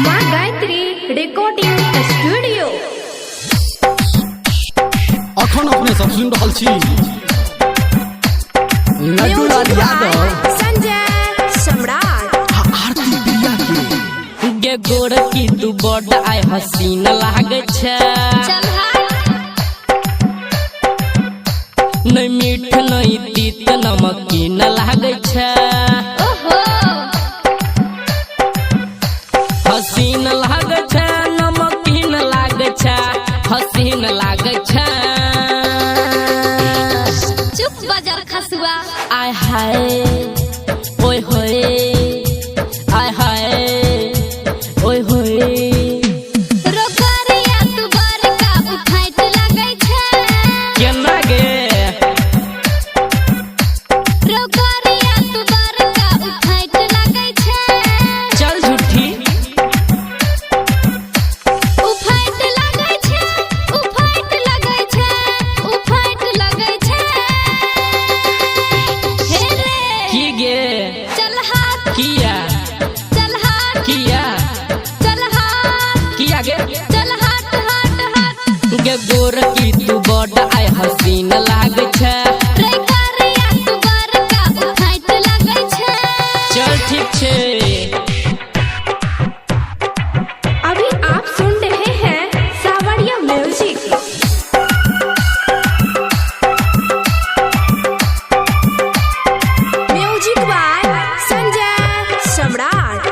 माँ Gayatri recording studio. अखन अपने सब सुनि रहल छी लड्डूलाल यादव संजय सम्राट आ आरती प्रिया के। गे गोरकी तू बड आइ हसीन लागै छै। चल हाय। नै मीठ नै तीत नमकीन लागै छै। ओहो। हसीन लागै छै, नमकीन लागै छै, हसीन लागै छै। चुप बजर खसुआ। आय हाय ओय होए, आय हाय ओय होए। रोकरिया तू बड़का उठाइत लगै छै। केना गे? रोकरिया तू बड़का उठाइत लगै छै। चल झूठी। उफाइत लगै छै, उफाइत लगै छै, उफाइत लगै छै। हे रे। की गे? चल हाथ। किया? चल हाथ। किया? चल हाथ। किया गे? चल हाथ हाथ हाथ। गे गोरकी तू बड आइ हसीन लागै छै। रे करिया तू बड़का उठाइत लगै छै। चल ठीक छै। अभी आप सुन रहे हैं सावरिया म्यूजिक। म्यूजिक बाय संजय सम्राट।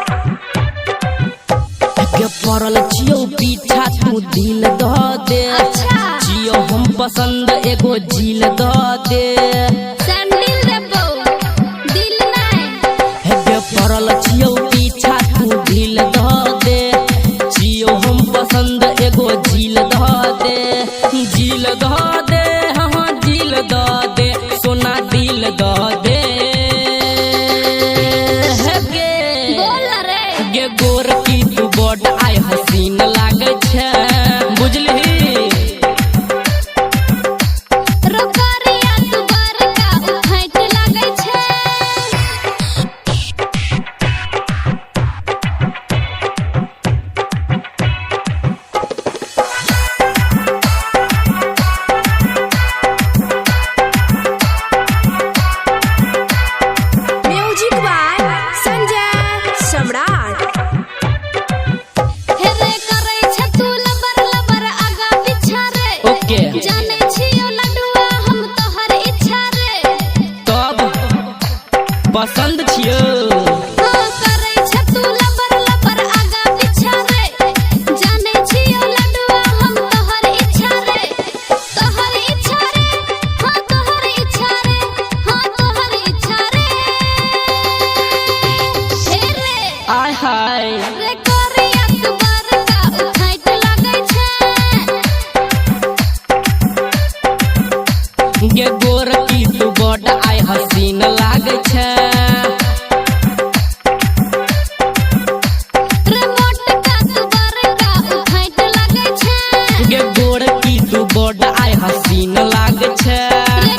गे पड़ल छियौ पीछा तू दिल द दे। अच्छा। छियौ हम पसंद एगो झील द दे। सैंडल देबो दिल नहीं। हे गे पड़ल छियौ पीछा तू दिल द दे, छियौ हम पसंद एगो झील द दे, झील द दे, हाँ झील द दे, सोना दिल द दे। हे गे। बोल रे। गे गोरकी तू बड आइ हसीन लागै छै, बुझलिही। रोकरिया तू बड़का उठाइत लगै छै। म्यूजिक बाय संजय सम्राट। हे रे करै छै तू लबर लबर आगा पीछा रे। ओके। जानै छियो लडुआ हम तोहर इच्छा रे। तब पसंद छियौ। हाँ करै छै तू लबर लबर आगा पीछा रे। जानै छियो लडुआ हम तोहर इच्छा रे, तोहर इच्छा रे, हाँ तोहर इच्छा रे, हाँ तोहर इच्छा रे। हे रे। आय हाय। रे करिया तू बड़का उठाइत लगै छै। गे गोरकी तू बड आइ हसीन लागै छै। रे मोटका तू बड़का उठाइत लगै छै। गे गोरकी तू बड आइ हसीन लागै छै। रे